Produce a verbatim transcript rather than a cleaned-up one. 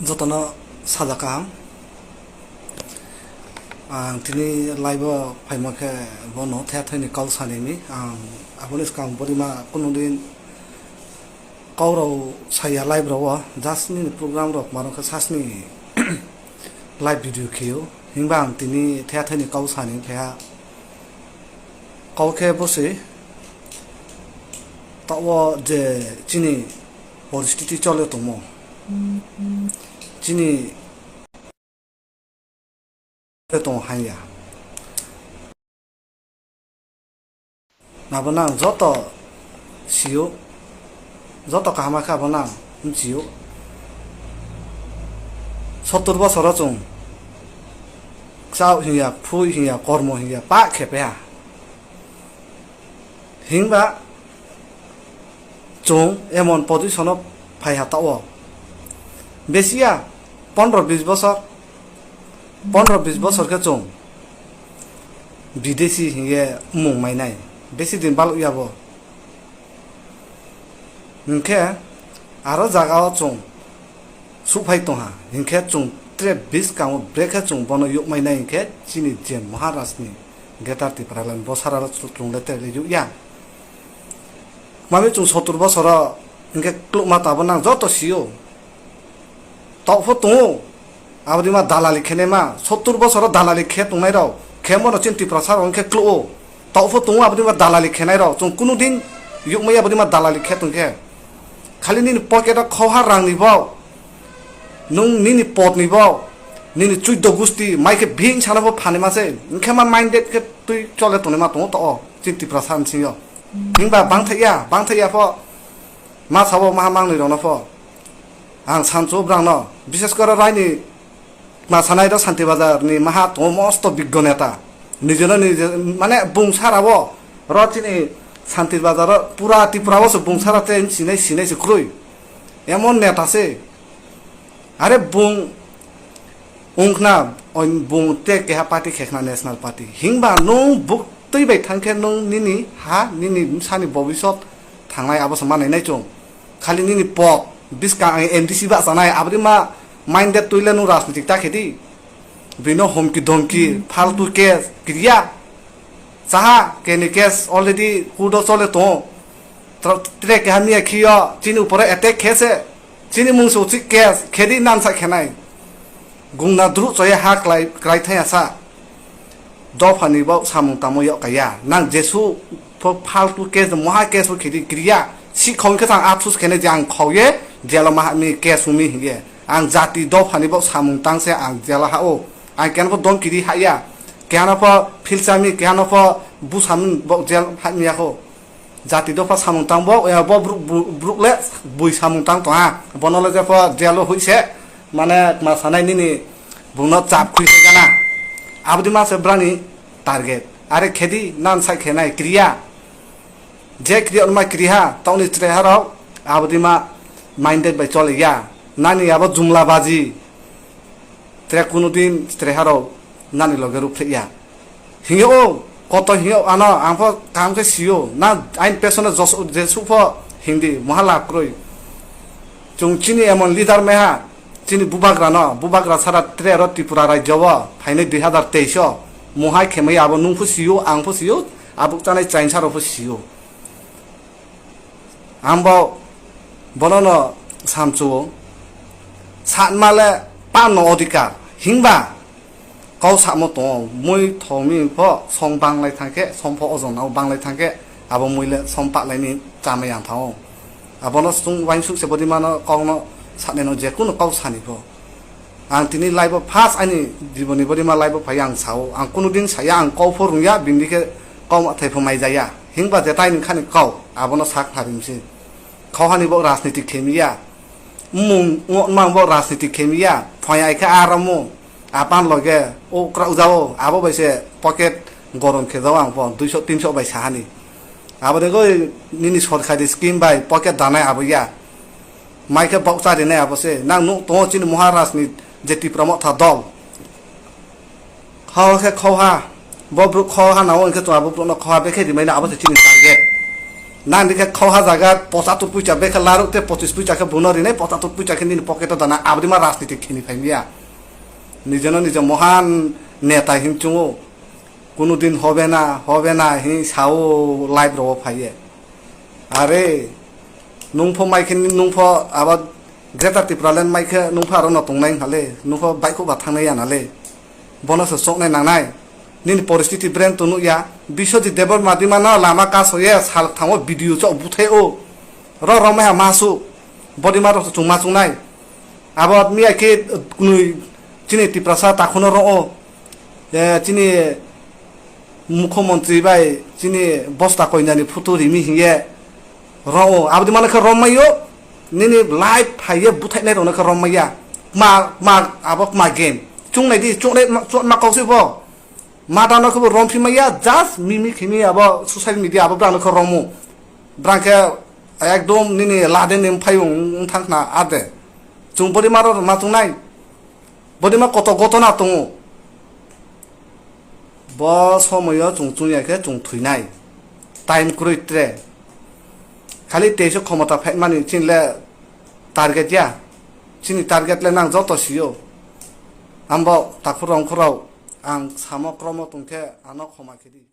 Jotono saja kaham. Ang tini live o phaima khe bono the thani kok sanini. Ang aboni swkang borima kunu din kok rok saya live rok o, just nini program rok mano khe sasni live video khio. Himba ang tini the thani kok sani khe ha. Kok khe bwswi tabuk je chini poristiti chole tongmo, chini tong hanya. Abo nang joto sio, joto kaham khe abo nang sio. Sottur bosoro chwng chao hinya, phui hinya, kormo hinya, pa khe peha. Himba chwng emon position o phai ha tao. Besiya pondro bis bosor, pondro bis bosor khe chwng bidesi hinge mung mainai. Besi din balok yabo. Hinkhe aro jaga o chwng suphai tongha, hinkhe chwng tre biskango brekhe chwng bono yukmai nai hinkhe chini je Maharaj ni Greater Tipraland bosara chwng le tre le yukya. Mami chwng sottur bosoro hinkhe klukma tabo nang joto sio. Tokpho tongo, abodima dalali khenai ma, sottur bosoro dalali khe tongnai rok, khe bono chini Tiprasa rok hinkhe kluo. Tokpho tongo abodima dalali khenai rok, chwng kunu din yukmaya abodima dalali khe tongkhe. Khali nini pocket o khoha rang ni bo, nwng nini pot ni bo, nini chuiddo gusti, mai khe bihik sana bo phani ma se, hinkhe ma minded khe twi chole tongnai ma tongo to o, chini Tiprasa ni singyo. Himba bangthai ya, bangthai ya pho, ma sabo maha mangnwi rok no pho. Ang sancho brang no, bishes kore raini ma sanai do Santi Bazar ni maha tongo mosto biggo neta. Nijono nije, mane bung sara bo, ro chini Santi Bazar o pura Tripura o se bung sara te sinai, sinai se kroi. Emon neta se. Are bung wngkhna, oin bung te keha party khekhna National Party. Himba nwng buk twi bai thangkhe nwng nini ha, nini bwsani bobisot thangnai abo se manai nai chwng. Khali nini pok, biskang ang M D C ba sanai, abri ma minded twi le nwng rajnitik ta khedi. Bino homki domki, faltu case, kiriya. Saha, keni case already court o chole tongo. Tra-, tre keha miya khiyo, chini upore attack khese, chini mung se uchik case, khedi nansa khenai. Gungna dru choye ha klai, klai thaya sa. Dophani bo samung tamo yok kaya. Nang jesu pho faltu case, moha case pho khedi kiriya. Si khong khe thang apsus khene je ang khauye, jelo maha mi case umi hiye. Ang jati dophani bo samung tang se ang jelo ha o. Ang keno pho dom kiri ha ya. Keno pho philsami, keno pho busamung bo jel ha mi ya kho. Jati dopha samung tang bo, ya bo bruk, bruk, bruk le bui samung tang tong ha. Bono le jepho jail o hui se, mane ma sanai nini bungno chap khui se gana. Abdi ma se brani target. Are khedi nan sai khenai kriya. Je kriya ma kriha, tauni chreha rok, abdi ma minded bai chole ya. Nani abo jumla baji. Tre kunu din chreha rok nani loge ruphrek ya. Hinge o, koto hinge o ano, ang pho kaham khe sio. Na ain pesone jos-, jesu pho hingdi, moha lab kroi. Chwng chini emon leader meha, chini bubagra no, bubagra sara tre aro Tripura rajyo o, phainai dui hazar teis o, mohai khemai abo nung pho sio, ang pho sio, abuk chanai chainsa rok pho sio. Ang bo bono no samchuo, satma le pan no odhikar, hingba kau samo tongo, mui thomi pho song banglai thangkhe, song pho ojon nao banglai thangkhe, abo mui le song pahlaini chamai yang thango. Abono chwng uaingsuk se bodi mano kok no sani no je kunu kok sani pho. Ang tini live o first ani jiboni bodi ma live o phai ang sao, ang kunu din saya, ang kok pho rungya, bindi khe kok ma thai pho mai jaya. Hingba je tai ni khani kok, abono sak pharim si. Kau hani bo rajniti khemiya. Mung, ngo-, mang bo rajniti khemiya. Phai ai khe aramo. Apan loge, o kra ujao, abo bai se pocket gorom khe jao ang pho, duiso, tinso bai sahani. Abo de goi nini sorkari scheme bai pocket danai abo ya. Mai khe bok cha rinai abo se. Nang nuk tongo chini Maharaj ni je Tipra Motha dol. Khao khe khao ha. Bo bruk khao ha nao hwnkhe chwng abo bruk no khao ha bekhe rimai na abo se chini target. Nang dikhe khoha jaga pochatur puicha bekha laruk te pochis puicha khe buno rinai, pochatur puicha khe nini pocket o dana, abdi ma rajniti khini phai miya. Nijeno nijo mohan neta hin chungo. Kunu din hobe na, hobe na hin sao live ro phaiye. Are, nungpho mai khe nungpho aba Greater Tipraland mai khe nungpho aro no tongnai hale, nungpho baikhuba thangnai ya nale. Bono se soknai nangnai. Nini poristiti brain to nukya. Biswajit Debbarma dima no lama kasoye salok thango video chok buthai o. Ro ro meha masu. Bodima ro chung ma chungnai. Abo miya khe kunui chini Tiprasa takhuno ro o. Eh, chini Mukhyamantri bai chini bosta koinani photo rimi hiye ro o. Abdi mano khe rommaio. Nini live phaiye buthainai rokno khe rommaiya. Ma, ma, abo ma game. Chungnai di, chungnai ma, chunma kok se bo. Ma dano khe bo romphi maiya, just mimi khimi abo social media abo brano khe romo. Brang khe ekdom nini lade nim phai wng, wng thang khna ade. Chung bodi maro ma chungnai. Bodi ma koto gotona tongo. Bo somoyo chung chungya khe chung thuinai. Time kwrwi tre. Khali teisa khomota phaimani chini le target ya. Chini target le nang joto sio. Ambo takhurok khurok ang samo kromo tongkhe ano khoma khedi.